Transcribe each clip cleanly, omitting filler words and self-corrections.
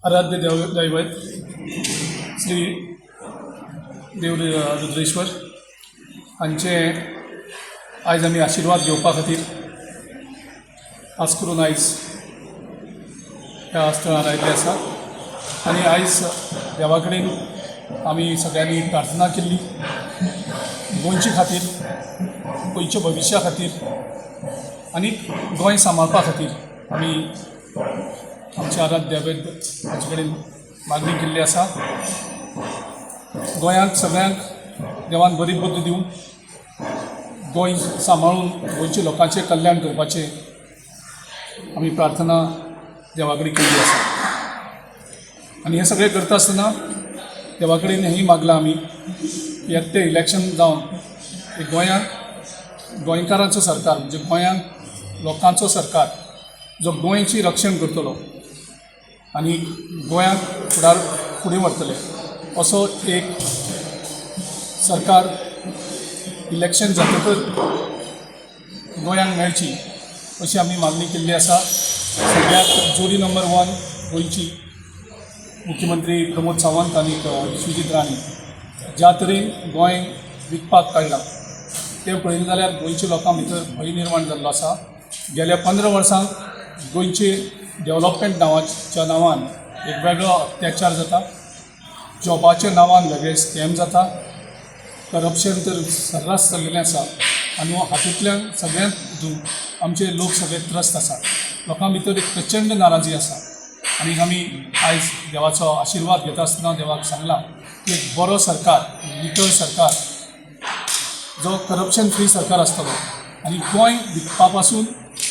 आराध्य देव दैवत श्री देव रुद्रेश्वर हांचे आयज आमी आशिर्वाद घेवपा खातीर खास करून आयज ह्या स्थळार आयिल्ले आसा. आनी आयज देवा कडेन आमी सगळ्यांनी प्रार्थना केल्ली गोंयचे खातीर, गोंयच्या भविश्या खातीर आनी गोंय सांबाळपा खातीर आमी आमच्या आराध्य दैवत हाचे कडेन मागणी केल्ली आसा. गोंयांत सगळ्यांक देवान बरी बुद्द दिवं, गोंय सांबाळून गोंयच्या लोकांचें कल्याण करपाचें आमी प्रार्थना देवा कडेन केल्ली आसा. आनी हें सगळें करता आसतना देवा कडेन हेंय मागलां आमी की येता तें इलेक्शन जावन एक गोंयांत गोंयकारांचो सरकार, म्हणजे गोंयांत लोकांचो सरकार जो गोंयची रक्षण करतलो आनी गोंयांक फुडार फुडें व्हरतले असो एक सरकार इलेक्शन जातकच गोंयांक मेळची अशी आमी मागणी केल्ली आसा. सद्याक जोडी नंबर वन गोंयची मुख्यमंत्री प्रमोद सावंत आनी विश्वजीत राणे ज्या तरेन गोंय विकपाक काडलां तें पळयलें जाल्यार गोंयच्या लोकां भितर भंय निर्माण जाल्लो आसा. गेल्या 15 वर्सांक गोंयचे डेवलपमेंट नांवाच्या नांवान एक वेगळो अत्याचार जाता, जॉबाच्या नांवान वेगळे स्कॅम जाता, करप्शन तर सर्रास चल्लेलें आसा आनी हातूंतल्यान सगळ्यांत हितून आमचे लोक सगळे त्रस्त आसात. लोकां भितर एक प्रचंड नाराजी आसा. आनी आमी आयज देवाचो आशिर्वाद घेता आसतना देवाक सांगलां की एक बरो सरकार, नितळ सरकार, जो करप्शन फ्री सरकार आसतलो आनी गोंय विकपा पासून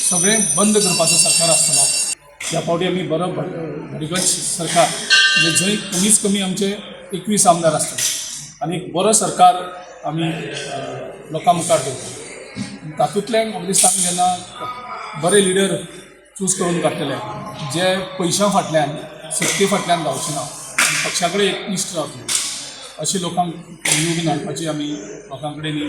सगळें बंद करपाचो सरकार आसतलो. ह्या फावटी आमी बरो भरीगच सरकार, म्हणजे जंय कमीच कमी आमचे 21 आमदार आसतले आनी एक बरो सरकार आमी लोकां मुखार दवरतले. तातूंतल्यान म्हाका दिसता आमी जेन्ना बरे लिडर चूज करून काडटले जे पयशां फाटल्यान, सत्ते फाटल्यान धांवचे ना आनी पक्षा कडेन एकनिश्ठ रावतले, अशे लोकांक निवडून हाडपाची आमी लोकां कडेन ही